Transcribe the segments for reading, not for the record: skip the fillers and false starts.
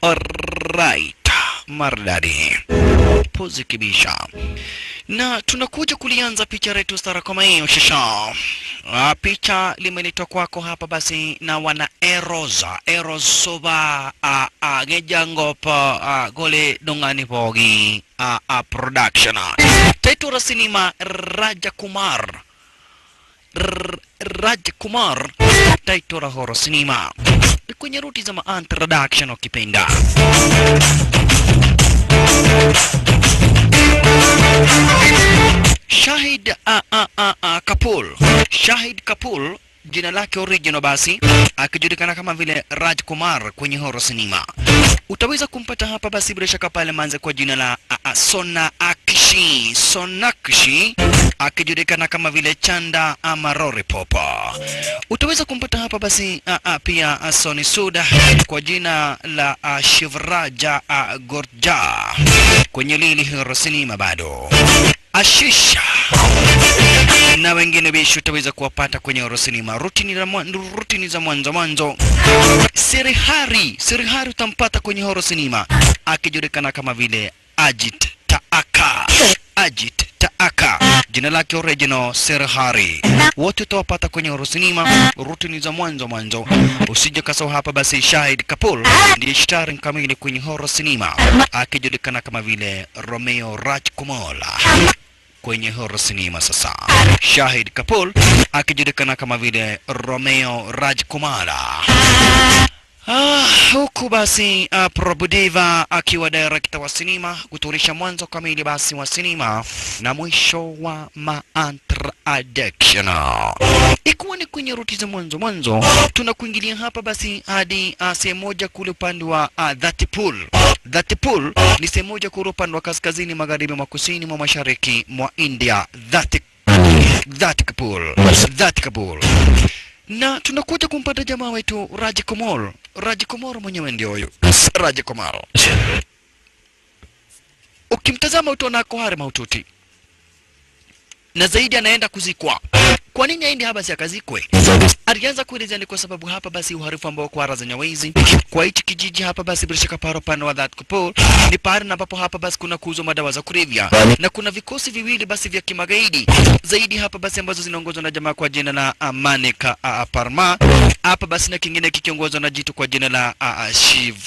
Alright, maridadi pozi kibisha, na tunakuja kulianza picha letu stara kama hiyo shasha. Picha limeletwa kwako hapa basi na wana Eroza Erosova Gejangopa Gole Dongani Pogi production. Title la sinema Raja Kumar. Raj Kumar, title la horror cinema kwenye ruti za introduction ukipenda. Shahid Kapoor. Shahid Kapoor jina lake original basi akijulikana kama vile Raj Kumar kwenye horror cinema. Utaweza kumpata hapa basi bila shaka pale manze kwa jina la Sonakshi. Sonakshi akijulikana kama vile Chanda ama Rory Popa. Utaweza kumpata hapa basi pia Soni Suda kwa jina la Shivraja Gorja kwenye lili horror cinema bado. Ashisha na wengine bishi utaweza kuwapata kwenye horror cinema. Rutini za mwanzo mwanzo. Sirihari utampata kwenye horror cinema akijulikana kama vile Ajit Taaka. Ajit Taaka jina lake original Sirihari. Wote utawapata kwenye horror cinema, rutini za mwanzo mwanzo. Usije kasahau hapa basi Shahid Kapoor ndiye starring kamili kwenye horror cinema akijulikana kama vile Romeo Rajkumar kwenye horror cinema. Sasa Shahid Kapoor akijulikana kama vile Romeo Rajkumar. Huku basi Prabhudeva akiwa director wa sinema kuturisha mwanzo kamili basi wa sinema na mwisho wa ma-introduction. Ikuwa ni kwenye ruti za mwanzo mwanzo, tunakuingilia hapa basi hadi sehemu moja kule upande wa Thatipur. Thatipur ni sehemu moja kule upande wa kaskazini magharibi mwa kusini mwa mashariki mwa India. Thatipur. Na tunakuja kumpata jamaa wetu Raj Kumar. Raj Kumar mwenyewe ndio huyo. Raj Kumar. Ukimtazama utaona ako hali mahututi. Na zaidi anaenda kuzikwa. Kwa nini aende hapa basi akazikwe? Alianza kuelezea ni kwa sababu hapa basi uharifu ambao kwa raza nyawezi kwa hichi kijiji hapa basi bila shaka paro pano wa Thatipur ni pahali na ambapo hapa basi kuna kuuzwa madawa za kulevya na kuna vikosi viwili basi vya kimagaidi zaidi hapa basi ambazo zinaongozwa na jamaa kwa jina la Manika Parma hapa basi na kingine kikiongozwa na jitu kwa jina la Shiv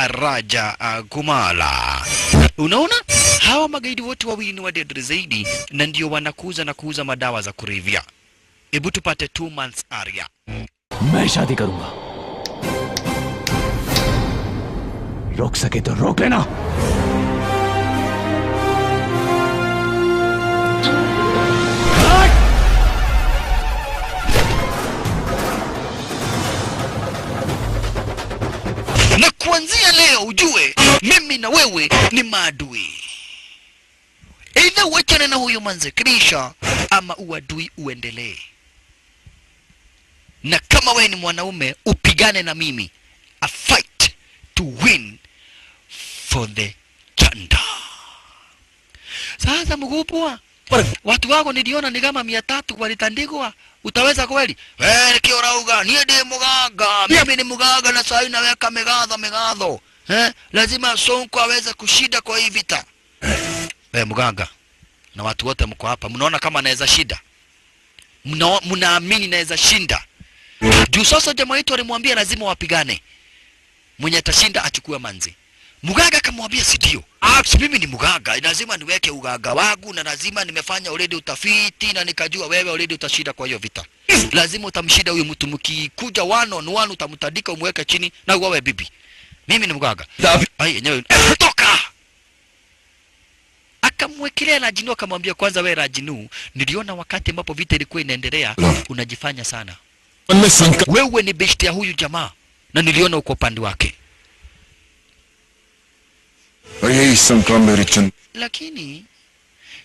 Raja Kumala. Unaona hawa magaidi wote wawili ni wadedri zaidi na ndio wanakuuza na kuuza madawa za kulevya. Ebu tupate 2 months area. मैं शादी करूंगा. रोक सके तो रोक लेना. Na kuanzia leo ujue mimi na wewe ni maadui. Either uachane na huyo manze kisha ama uadui uendelee. Na kama wewe ni mwanaume upigane na mimi. A fight to win for the Chanda. Sasa mkubwa, watu wako niliona ni kama 300 walitandikwa. Utaweza kweli? Wewe nikiorauga, niye ndiye muganga. Mimi ni muganga na sasa naweka megadho. Lazima Sonko aweze kushinda kwa hii vita. Wewe muganga na watu wote mko hapa, mnaona kama naweza shinda? Mnaamini naweza shinda? Juu sasa jamaa yetu alimwambia lazima wapigane. Mwenye atashinda achukue manzi. Muganga akamwambia si ndio. Mimi ni muganga, lazima niweke ugaga wangu na lazima nimefanya already utafiti na nikajua wewe already utashinda kwa hiyo vita. Lazima utamshinda huyu mtu, mkikuja one on one utamtandika umweke chini na uwawe bibi. Mimi ni muganga. Ai yenyewe toka. Akamwekelea Rajinu akamwambia kwanza wewe Rajinu, niliona wakati ambapo vita ilikuwa inaendelea unajifanya sana. Wewe ni beshte ya huyu jamaa na niliona uko upande wake. Lakini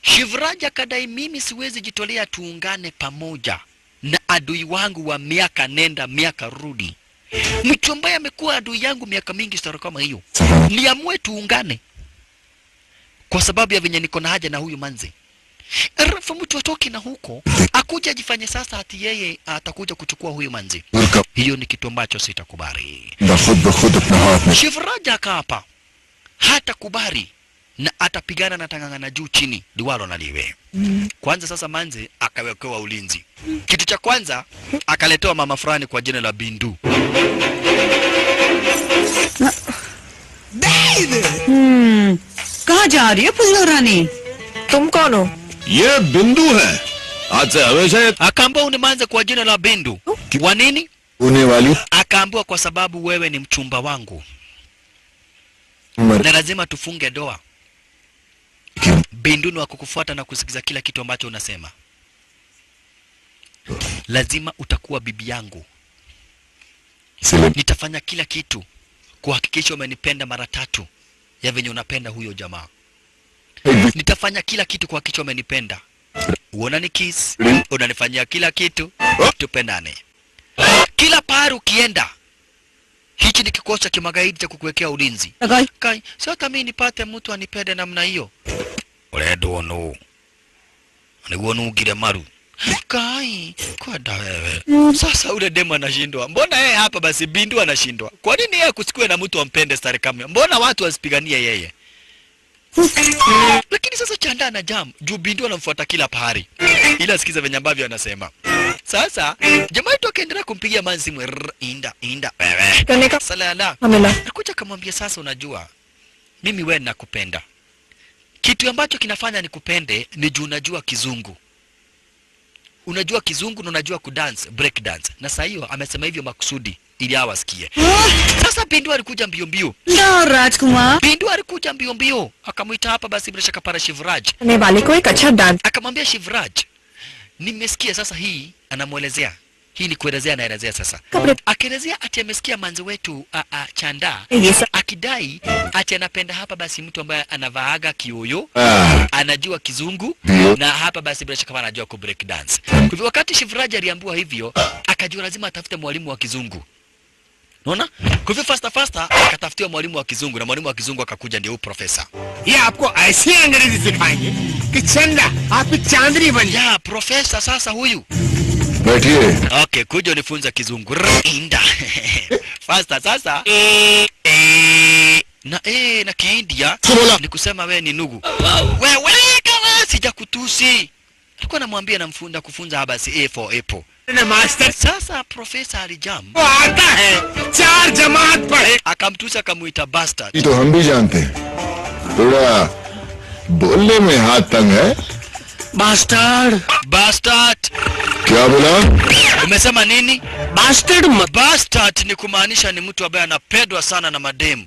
Shivraja kadai mimi siwezi jitolea tuungane pamoja na adui wangu wa miaka nenda miaka rudi. Mtu ambaye amekuwa adui yangu miaka mingi sana kama hiyo. Niamue tuungane kwa sababu ya venye niko na haja na huyu manze. Alafu mtu atoke na huko akuja ajifanye sasa ati yeye atakuja kuchukua huyu manzi. का Hiyo ni kitu ambacho sitakubali. खुद ब खुद अपना हाथ में Shivraj akaapa hatakubali na atapigana na tang'ang'ana juu chini liwalo na liwe. Kwanza sasa manze akawekewa ulinzi. Kitu cha kwanza akaletewa mama fulani kwa jina la Bindu. कहाँ जा रही है फुल्लो रानी? तुम कौन हो? ये बिंदु है, आज से हमेशा ये Akaambiwa unimanze kwa jina la Bindu. Wa nini? होने वाली Akaambiwa kwa sababu wewe ni mchumba wangu मर na lazima tufunge doa. की Bindu ni wa kukufuata na kusikiza kila kitu ambacho unasema. Lazima utakuwa bibi yangu. से Nitafanya kila kitu kuhakikisha umenipenda mara tatu ya venye unapenda huyo jamaa. Nitafanya kila kitu kuhakikisha umenipenda. Uona kiss, unanifanyia kila kitu, tupendane. Kila pahali ukienda, hichi ni kikosi cha kimagaidi cha kukuwekea ulinzi. लगाई Kai, si hata mimi nipate mtu anipende namna hiyo. Urendwo nũ? Nĩguo nungire maru. Kai, kwenda wewe. Sasa ule demu anashindwa. Mbona yeye hapa basi Bindu anashindwa? Kwa nini yeye kusikue na mtu ampende stare kama? Mbona watu wasipiganie yeye? Lakini sasa Chanda na jam, juu Bindu anamfuata kila pahali. Ila sikiza venye ambavyo anasema. Sasa jamaa yetu akaendelea kumpigia manzi simu, rrr, inda inda wewe. करने का Salala. मिला Alikuja akamwambia sasa, unajua mimi wewe nakupenda. Kitu ambacho kinafanya nikupende ni juu unajua kizungu. Unajua kizungu na unajua kudance, break dance. Na saa hiyo amesema hivyo makusudi ili hawa wasikie. Sasa Bindu alikuja mbio mbio. ना राजकुमार Bindu alikuja mbio mbio, akamuita hapa basi bila shaka para Shivraj. करने वाले को एक अच्छा dance Akamwambia Shivraj, nimesikia sasa hii, anamwelezea. Hii ni kuelezea, anaelezea sasa. कपड़े Akielezea ati amesikia manzi wetu a, a, Chanda ये सब akidai ati anapenda hapa basi mtu ambaye anavaaga kioyo, anajua kizungu Ndio. na hapa basi bila shaka kama anajua ku break dance. Kwa hivyo wakati Shivraj aliambiwa hivyo, akajua lazima atafute mwalimu wa kizungu. Unaona? Kwa hivyo faster faster akatafutiwa mwalimu wa kizungu na mwalimu wa kizungu akakuja, ndio huyu profesa. ये आपको ऐसी अंग्रेजी सिखाएंगे कि चंदा आपकी चांदनी बन जाए। Ya, profesa sasa huyu. बैठिए Okay, kuja unifunza kizungu. Rrr, Inda. Faster sasa. Na na Kiindia बोला ni kusema wewe ni nugu. Wewe kama sijakutusi. Alikuwa anamwambia namfunda kufunza haba si A for apple. ना master Sasa profesa alijam को आता है चार जमात पढ़े akamtusi akamuita bastard. ये तो हम भी जानते हैं, थोड़ा बोलने में हाथ तंग है। Bastard Bastard. क्या बोला? Umesema nini? Bastard मत Bastard ni kumaanisha ni mtu ambaye anapendwa sana na mademu.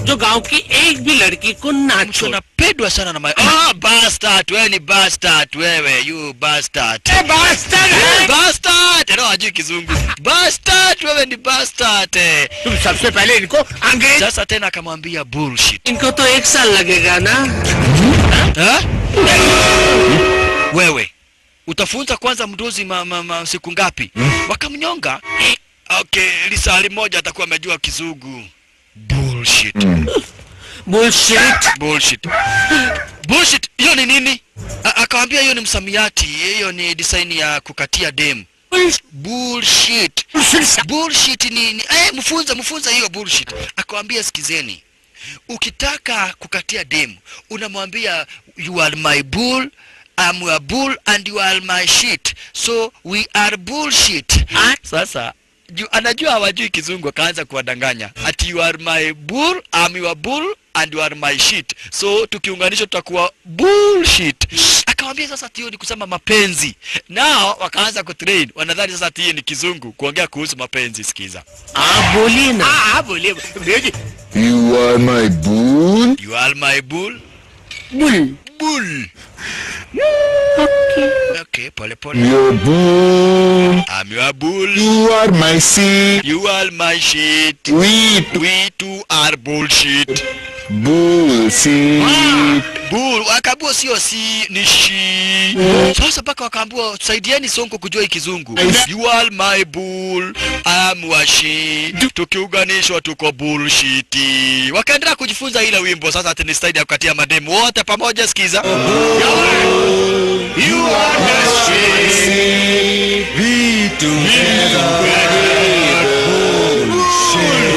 जो गांव की एक भी लड़की को ना Mtu छोड़े। anapendwa sana na mademu. Ah, bastard, wewe ni bastard wewe, you bastard. Bastard है Bastard! No, hajui kizungu. Bastard, wewe ni bastard. Eh. तुम सबसे पहले इनको अंग्रेज Sasa tena akamwambia bullshit. इनको तो एक साल लगेगा ना Ha? Wewe utafunza kwanza mdozi ma, ma, ma, siku ngapi? Wakamnyonga. Okay, lisali moja atakuwa amejua kizungu. Bullshit. Bullshit Bullshit. Bullshit, hiyo ni nini? Akawambia hiyo ni msamiati, hiyo ni design ya kukatia dem. Bullshit. Bullshit ni mfunza mfunza hiyo bullshit. Akawambia sikizeni. Ukitaka kukatia dem, unamwambia you are my bull, I'm your bull and you are my shit. So we are bullshit. Sasa juu anajua hawajui kizungu akaanza kuwadanganya ati you are my bull, I'm your bull and you are my shit. So tukiunganisha tutakuwa bullshit. Akamwambia sasa ati hiyo ni kusema mapenzi. Nao wakaanza kutrain, wanadhani sasa ati hiyo ni kizungu kuongea kuhusu mapenzi. Sikiza, आप बोलिए ना हाँ बोलिए भैया जी You are my bull. you are my bull, bull bull. Okay, pole pole. Your bull. I'm your bull. You are my seed. You are my shit. We We two are bullshit. Bullshit. Bull, wakaambiwa sio si ni shi. Sasa mpaka wakaambiwa saidieni Sonko kujua Kizungu. You are my bull, I'm washi. Tukiunganishwa tuko bullshit. Wakaendelea kujifunza ile wimbo. Sasa ati ni style ya kukatia mademu wote pamoja, sikiza. You are the shit. We together. Bullshit.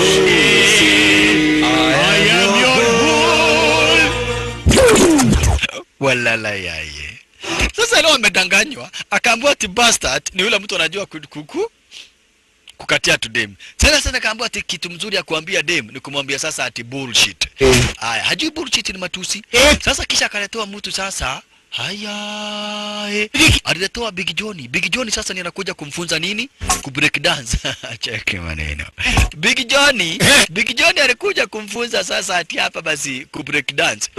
I am your bull. Walala yaye. Sasa leo amedanganywa, akaambiwa ati bastard ni yule mtu anajua kuku kukatia tu dem. Sasa akaambiwa ati kitu mzuri ya kuambia dem ni kumwambia sasa ati bullshit. Haya, hajui bullshit ni matusi. Sasa kisha akaletewa mtu sasa. Haya, aliletewa Big Johnny. Big Johnny sasa ni anakuja kumfunza nini? Ku break dance. Cheki maneno. Big Johnny, Big Johnny alikuja kumfunza sasa ati hapa basi ku break dance.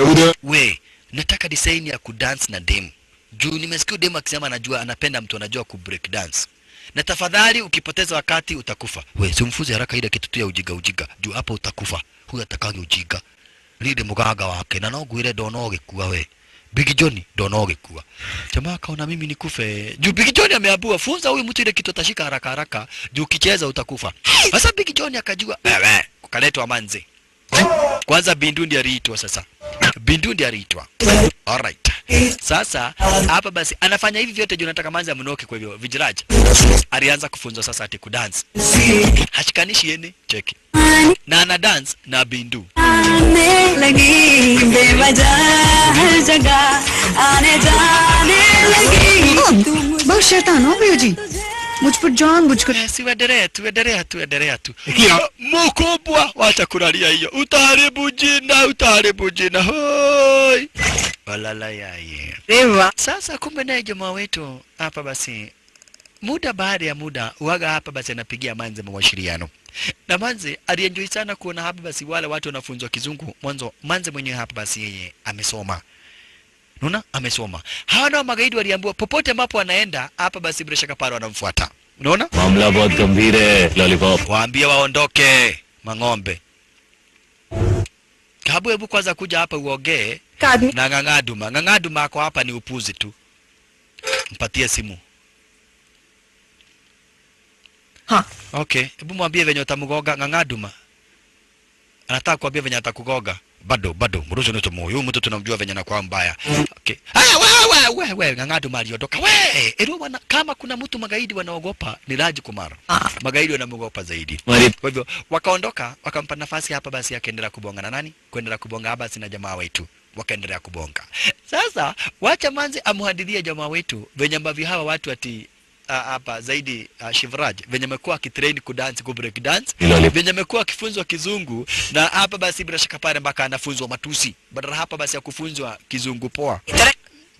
We, nataka design ya kudance na dem. Juu nimesikia dem akisema anajua anapenda mtu anajua ku break dance. Na tafadhali ukipoteza wakati utakufa. We, simfunze haraka ile kitu tu ya ujiga ujiga. Juu hapo utakufa. Huyu atakangi ujiga. Lide mugaga wake na no gwire dono gikuwa we. Big Johnny dono gikuwa. Jamaa kaona mimi nikufe. Juu Big Johnny ameabua funza huyu mtu ile kitu atashika haraka haraka. Juu ukicheza utakufa. Sasa Big Johnny akajua wewe kukaletwa manze. Kwanza Bindu ndiye aliitwa sasa. Bindu ndiye aliitwa. Alright. Sasa hapa basi anafanya hivi vyote juu nataka manze amnoke. Kwa hivyo Vijraj alianza kufunzwa sasa ati kudance. Hashikanishi yene cheki. Na ana dance na Bindu. लगी बेवजह हर जगह आने जाने लगी। बहुत शैतान हो भैया जी, मुझ पर जानबूझकर। Siendelee tu, endelea tu, endelea tu. Mkubwa, wacha kulalia hiyo. Utaharibu jina, utaharibu jina. Hoi. Walala yaye. Sasa kumbe naye jamaa wetu hapa basi muda baada ya muda uaga hapa basi anapigia manze mawasiliano. Na manze alienjoy sana kuona hapa basi wale watu wanafunzwa Kizungu. Mwanzo manze mwenyewe hapa basi yeye amesoma. Unaona? Amesoma. Hawa nao magaidi waliambiwa popote ambapo wanaenda hapa basi bila shaka pale wanamfuata. Unaona? मामला बहुत गंभीर है lollipop. Waambie waondoke mang'ombe. Kabu hebu kwanza kuja hapa uongee na Ng'ang'aduma. Ng'ang'aduma ako hapa ni upuzi tu. Mpatie simu. Ha. Okay, hebu mwambie venye utamgoga Ng'ang'aduma. Anataka kuambia venye atakugoga. Bado bado mruhusu ni tumoyo. Huyu mtu tunamjua venye anakuwa mbaya. Okay. Ah, we Ng'ang'aduma aliondoka. We, ero wana, kama kuna mtu magaidi wanaogopa ni Raj Kumar. Magaidi wanamuogopa zaidi. Kwa hivyo wakaondoka, wakampa nafasi hapa basi akaendelea kubonga na nani? Kuendelea kubonga hapa basi na jamaa wetu. Wakaendelea kubonga. Sasa wacha manzi amhadithie jamaa wetu venye ambavyo hawa watu ati hapa zaidi Shivraj venye amekuwa akitrain kudance ku break dance, venye amekuwa akifunzwa Kizungu na hapa basi bila shaka pale mpaka anafunzwa matusi. Badala hapa basi ya kufunzwa Kizungu poa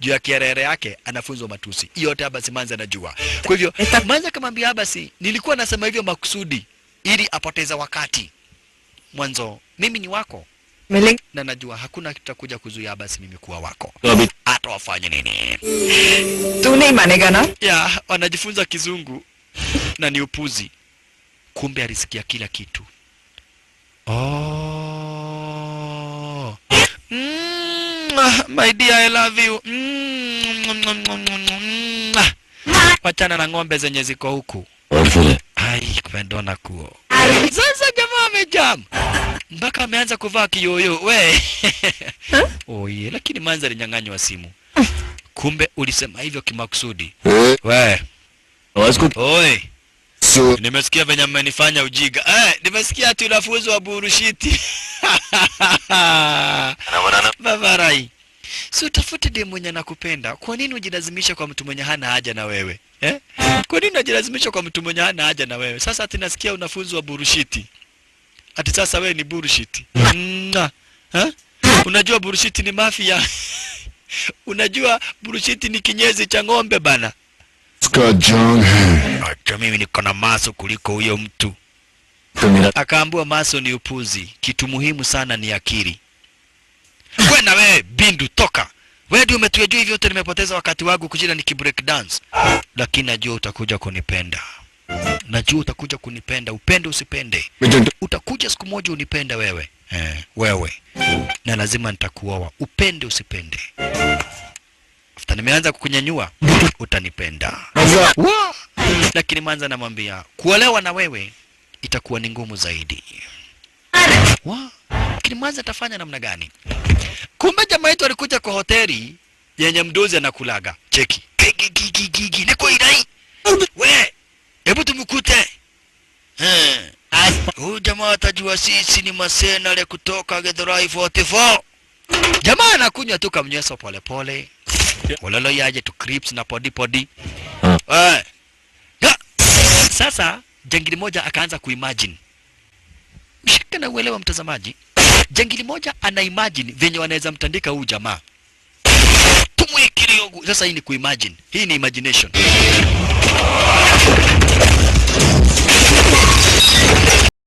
juu ya kierere yake anafunzwa matusi. Hiyo yote hapa basi manzi anajua. Kwa hivyo manzi akamwambia basi nilikuwa nasema hivyo makusudi ili apoteza wakati. Mwanzo mimi ni wako na najua hakuna kitakuja kuzuia basi mimi kuwa wako. Hata wafanye nini? Tu nahi manega na? Ya, wanajifunza Kizungu na ni upuzi. Kumbe alisikia kila kitu. Oh. My dear, I love you. Wachana na ng'ombe zenye ziko huku. Ai, kupendona kuo. Sasa jamaa amejam. Mpaka ameanza kuvaa kiyoyo. We. Oye, lakini manza alinyang'anywa simu. Kumbe ulisema hivyo kimakusudi. We. Oi. Nimesikia venye mmenifanya ujiga. Nimesikia ati unafunzwa burushiti. Babarai. Si utafute dem mwenye anakupenda. Kwa nini ujilazimisha kwa mtu mwenye hana haja na wewe? Eh? Kwa nini unajilazimisha kwa mtu mwenye hana haja na wewe? Sasa ati nasikia unafunzwa burushiti. Ati sasa wewe ni burushiti. Ha? Unajua burushiti ni mafia. Unajua burushiti ni kinyezi cha ng'ombe bana. Acha mimi niko na maso kuliko huyo mtu. Akaambiwa maso ni upuzi. Kitu muhimu sana ni akili. Wewe na wewe Bindu toka. Wewe ndio umetujua hivi yote, nimepoteza wakati wangu kujira niki break dance. Lakini najua utakuja kunipenda. Najua utakuja kunipenda, upende usipende. Utakuja siku moja unipenda wewe. Wewe. Na lazima nitakuoa, upende usipende. After nimeanza kukunyanyua utanipenda. Wa! Lakini Manza anamwambia kuolewa na wewe itakuwa ni ngumu zaidi. Wa! Lakini Manza atafanya namna gani? Kumbe jamaa yetu alikuja kwa hoteli yenye mdozi anakulaga. Cheki. Gigi gigi gigi niko irai. We, hebu tumkute. Eh. Huyu jamaa atajua sisi ni masenare kutoka Githurai 44. Jamaa anakunywa tu kamnyweso polepole. Walolo yaje tu crips na podi podi. Eh. Ya. Sasa jangili moja akaanza kuimagine. Mshika na uelewa mtazamaji. Jangili moja ana imagine venye wanaweza mtandika huyu jamaa. Tumwekiliogu. Sasa hii ni kuimagine. Hii ni imagination.